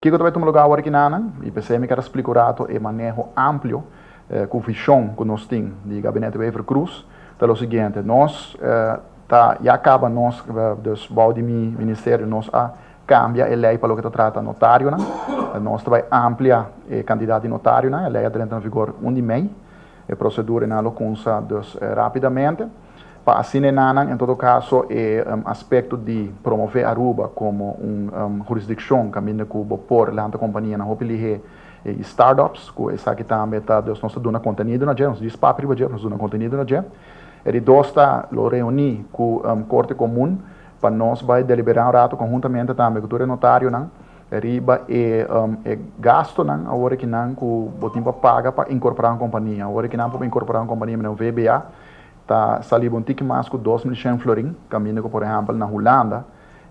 Kiko ta bai tuma lugá awor aki nan? I p'esei mi ker a splika un rato e maneho amplio ku vishon ku nos tin di Gabinete Wever-Croes ta lo siguiente, nos ta ya kaba nos dus bou di mi ministerio nos a kambia e lei pa loke ta trata notarionan. Nos ta bai amplia e kantidat di notarionan, e lei a drenta na vigor un di mei. E prosedura nan lo kunsa dus rapidamente. Pa asina e nannan, en todo kaso e aspekto di promové Aruba komo un hurisdikshon kaminda ku bo por lanta kompanianan hopi lihé i startups, ku esaki tambe ta dus nos ta duna kontenido na dje, nos djis papia riba dje, nos duna kontenido na dje. E di dos ta lo reuní ku Korte Komun pa nos bai deliberá un rato konhuntamente tambe ku tur e notarionan Riba e e gastonan awor aki nan ku bo tin pa paga pa inkorporá un kompania. Awor aki nan pa bo inkorporá un kompania manera un VBA ta sali bo un tiki mas ku 2100 florin, kaminda ku por ehèmpel na Hulanda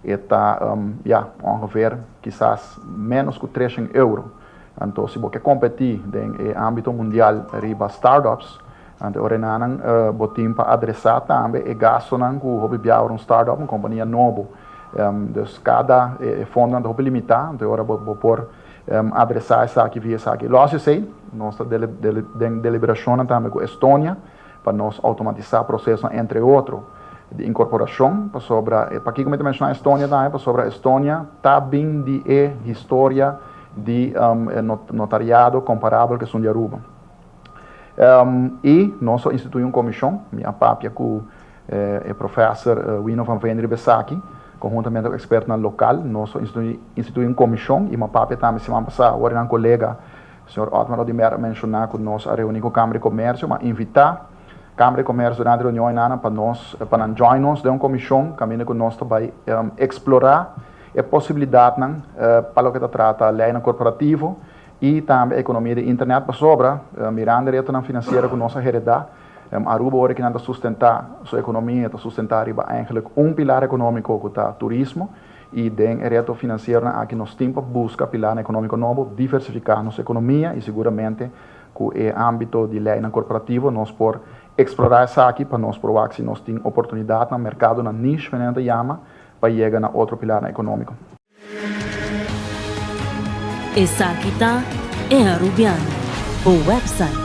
e ta ya ongeveer kisas ménos ku 300 euro. Anto si bo ke kompetí den e ámbito mundial riba startups, anto e ora nan bo tin pa adresá tambe e gastonan ku hopi bia ora un startup, un kompania nobo. Dus kada e fondonan ta hopi limitá, anto e ora bo bo por adresá esaki via esaki. Lòs esei, nos ta den deliberashonnan tambe ku Estonia pa nos outomatisá prosesonan entre otro di inkorporashon, pasobra pakiko mi ta menshoná Estonia tambe, pasobra Estonia ta bin di e historia di notariado komparabel ku esun di Aruba. I nos a instituí un komishon, mi a papia ku e profèser Wino van Veen riba esaki, konhuntamente ku ekspertonan lokal, nos a instituí un komishon i mi a papia tambe siman pasá ora nan kolega señor Otmar Odimer a menshoná ku nos a reuní ku Kámara di Komersio, mi a invitá Kámara di Komersio durante e reunion einan pa nos pa nan join nos den un komishon kaminda ku nos ta bai eksplorá e posibilidatnan pa loke ta trata leinan korporativo i tambe ekonomia di internet pasobra mirando e retonan finansiero ku nos a heredá, Aruba ora ki nan ta sustentá su ekonomia ta sustentá riba eigenlik un pilar ekonómiko ku ta turismo i den e reto finansieronan aki nos tin pa buska pilarnan ekonómiko nobo, diversifiká nos ekonomia i siguramente ku e ámbito di leinan korporativo nos por eksplorá esaki pa nos por wak si nos tin oportunidatnan, merkadonan niche manera nan ta yama, pa yega na otro pilarnan ekonómiko. Esaki ta E Arubiano, bo website.